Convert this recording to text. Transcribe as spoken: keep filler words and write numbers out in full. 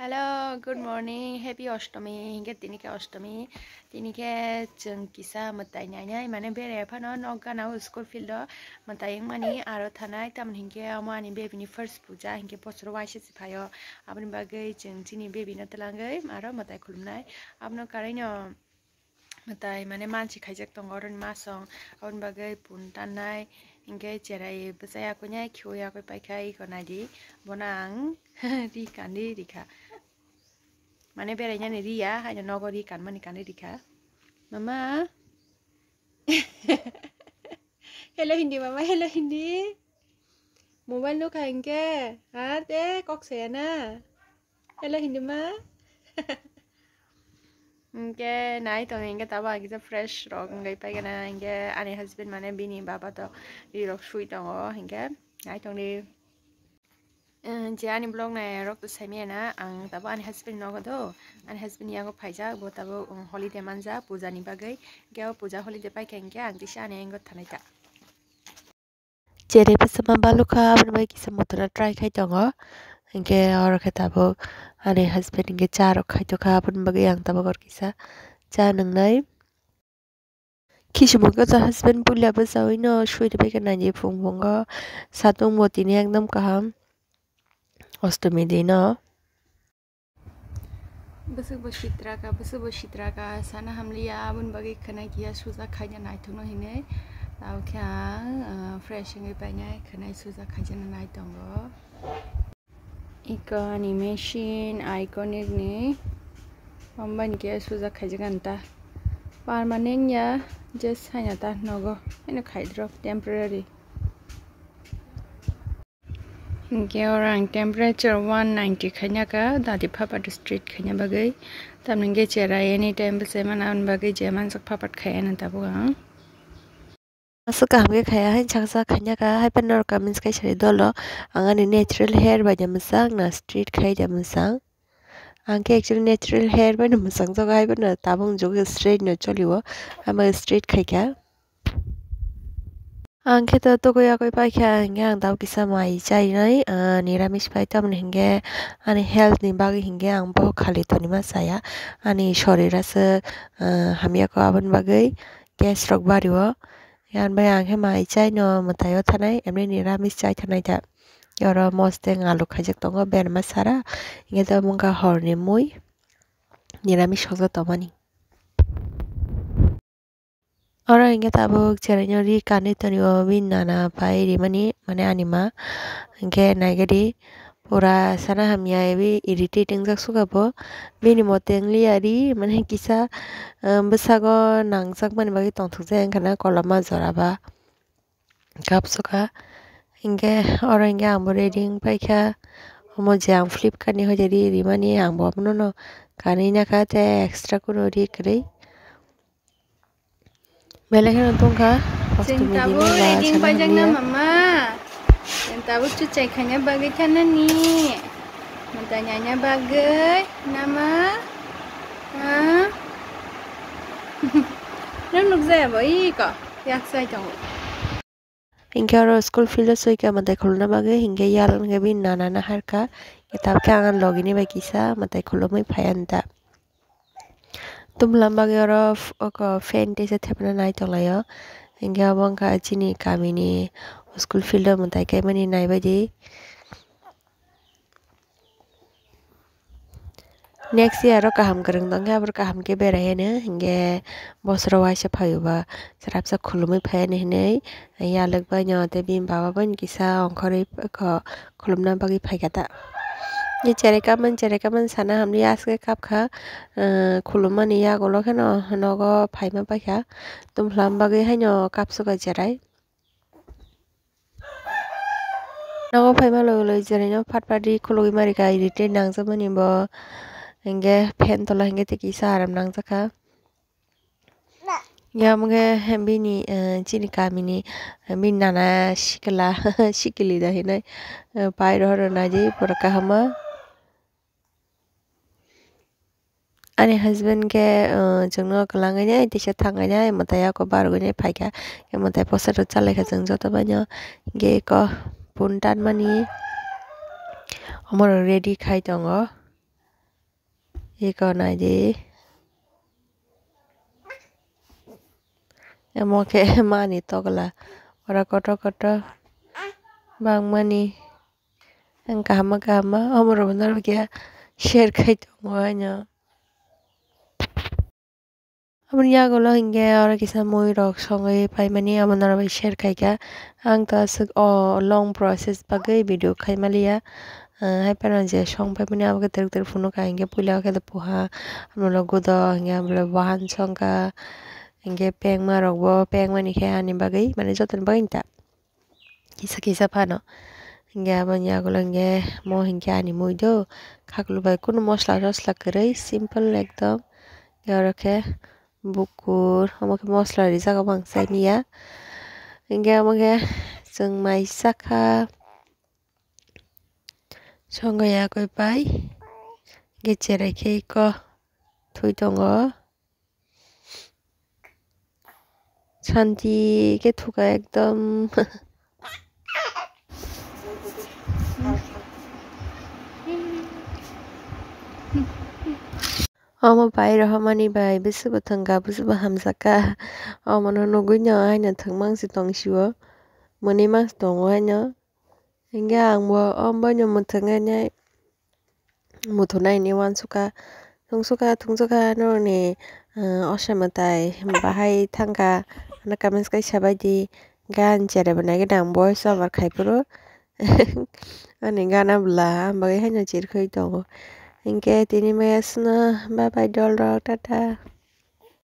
Hello, good morning, happy Ashtomi. Hinkhe tini khe Ashtomi, tini khe chwng kisa mwtai nainai, mane berai phano nok gana o school field o mwtai wngmani aro thanai, tamoni hinkhe omo ani baby ni first puja, hinkhe bosoro waisa se phaio, aboni bagwi chwng chini baby no twlangwi aro mwtai khulumnai, abono karaino. Mwtai mane mansi khaijak tongo oroni masong, aboni bagwi pun tannai, hinkhe cherai bwsa yakui nai khiui yakui paikha iko naidi, bono ang ri kandi rikha. Mane berainani riya, haino nogo ri kanmani kandi rikha. Mama. Hello Hindi, mama, hello Hindi. Mobile nukha hinkhe, ha te kok saya na. Hello Hindi ma. Hinkhe nai tong hinkhe tabo ang kisa fresh rok wngwi paikha na, hinkhe ani husband mane bini baba to ri rok sui tongo, hinkhe nai tong di. Eh, je ani vlog nai rok to saimaya na, ang tabo ani husband nogo do, ani husband yago phaijak, bo tabo, um, holiday manjak puja ni bagwi, hinkhe o puja holiday paikha hinkhe ang kisa ani yango thanai ta. Cherai bwsama balukha, aboni bagwi kisa motora try khai tongo. Hinkhe oro khe tabuk ani husband hinkhe cha rok khai tongkha, aboni bagwi ang tabuk oro kisa cha nwngnai. Kisu mungkha cha husband puila bwchaui no sui rwbaikha naidi phung phungo. Satung bo tini ekdom kaham. Ostomi dino. Bwswk bo sitraka, bwswk bo sitraka, sana hamliya, aboni bagwi khwnai kiya sujak khaina naithokno hinwi. Tabukhe ang, ah, fresh wngwi painai, khwnai sujak khaijana nai tongo. Iko ani machine, Iconic ni. Ombani kiya sujak khaijak ani ta. Permanent ya, just haina ta nogo. Haino khaidrop, temporary. Hinkhe oro ang temperature one ninety khaina kha, dati phapat straight khaina bagwi. Tamni hinkhe cherai anytime bwchai mano, aboni bagwi je manjak phapat khai ano tabuk ang. Aswk kaham khe khaya, haino saksa khaina kha, haiphano norok kami swkang sari dolo. Ang ani natural hair bai da mwchang, na straight khai da mwchang. Ang khe actually natural hair bai no mwchang jago, haiphano tabuk jagao straight no cholio, ama straight khai kha. Ang khe to togwi yakwi paikha, hinkhe ang tabuk kisa mai chainai, ah, niramis pai, tamoni hinkhe ani health ni bagwi hinkhe ang bohok khali tonima chaya, ani sorir aswk, ah, hamya kho, aboni bagwi gas rok bario. Yan bai ang khe mai chaino mwtaio thanai, emni niramis chai thanai da. Oro mosteng alu khaijak tongo, berma sara, hinkhe tabuk wngkha horni mui, niramis sokjak tongmani. Oro hinkhe tabuk cheraino ri kanwi tonio, bini nana pai rimani, mane ani ma. Hinkhe naigadi pura sana hamya, ebi irritate wngjak sukha bo. Bini mote wngliya ri, mane kisa, ah, bwsago nangjakmani bagwi tongthokjak wngkha na koloma jora ba. Kapsukha. Hinkhe oro hinkhe ang bo ready wng paikha. Omo je ang Flipkart ni hoide ri rimani, ang bo abono no kanwi nakha, tei extra kunu ri kwrwi. Belai kheno tongkha. Chwng tabuk ready wng paijak na mama. Chwng tabuk chuchai khaina bagwi thanani. Mwtai naina bagwi nama. Ha? Nang nukjaya bo iko. Yak sai tongo. Hinkhe oro school field o soikha mwtai khulumna bagwi, hinkhe yal hinkhe bini nana naharkha. Tabukhe ang ani logini bai kisa mwtai khulumwi phaiya da. Tubula bagwi oro f-, oko fan teisa thepna nai tonglaio. Hinkhe obo wngkha chini kamini school field o mwtai kaimani naibaidi. Next year o kaham kwrwng tongkhe, aboro kaham khe berai heno, hinkhe bosoro waisa phaio ba, chwrapsa khulumwi phaiani hinwi yalwk baino tei bini baba baino kisa ongkhorwi kho-, khulumna bagwi phaikha ta. Ni cherai kaman, cherai kaman sana hamli aswk kapkha, ah, khulummani yagulo kheno nogo phaima paikha, tubula bagwi haino kapsukha cherai. Nogo phaima logi logi cheraino phat phat ri khulugwi ma rikha, irritate nangjakmani bo. Hinkhe fan tola hinkhe tei kisa aram nangjakha. Hinkhe omo khe bini, eh, chini kamini, eh, bini nana sikla, sikili da hinwi, eh, pai rohor naidi pura kaham ma. Ani husband khe, uh, chwngno kwlangwi nai teisa thangwi nai mwtai yak bargwi nai phaikha. Mwtai posa rw chalaikha chwng joto baino. Hinkhe eko pun tanmani omorok ready khai tongo. Iko naidi. Amo khe mani tokla. Ora kotor kotor bangmani. Ang kahama kahama. Omo rok no khe share khai tongo haino. Aboni yagulo hinkhe oro kisa mui rok songwi paimani, abo norok bai share khaikha. Ang to aswk o long process bagwi video khaimaliya. Ah, hai phano je song paimani abo khe twrwk twrwk phunukha, hinkhe puila khe puha, abo ulo gudo, hinkhe abo ulo wahan songkha, hinkhe pengma rokbo, pengmani khe ani bagwi, mane jotoni bagwi ta. Kisa kisa phano. Hinkhe aboni yagulo hinkhe mo hinkhe ani mui do. Khaklu bai kunu mosla tosla kwrwi, simple ekdom. Hinkhe oro khe bukur, omo khe mosla rijak, obo ang chaniya. Hinkhe omo khe chwng mai chakha. Songwi yakwi pai. Hinkhe cherai khe iko thwi tongo. Santi khe thuka ekdom. Omo bai rohormani bai bwswk bo thwngkha, bwswk bo hamjakha. Omono nugwi no haino thwngmang se tongsio, mwnwi mangse tongo haino. Hinkhe ang bo o boino mwthangwi nai, muthunai hinwi uansukha, thungsukha, thungsukha norokni, ah, osa mwtai bahai thangkha, ano comments kaisa bai di, hinkhe ani cherai bo naikhe ang voice over khai phuru, ani gana bwla, ang bagwi haino chirkhoi tongo, hinkhe tini maya sino, bye bye dol rok, tata.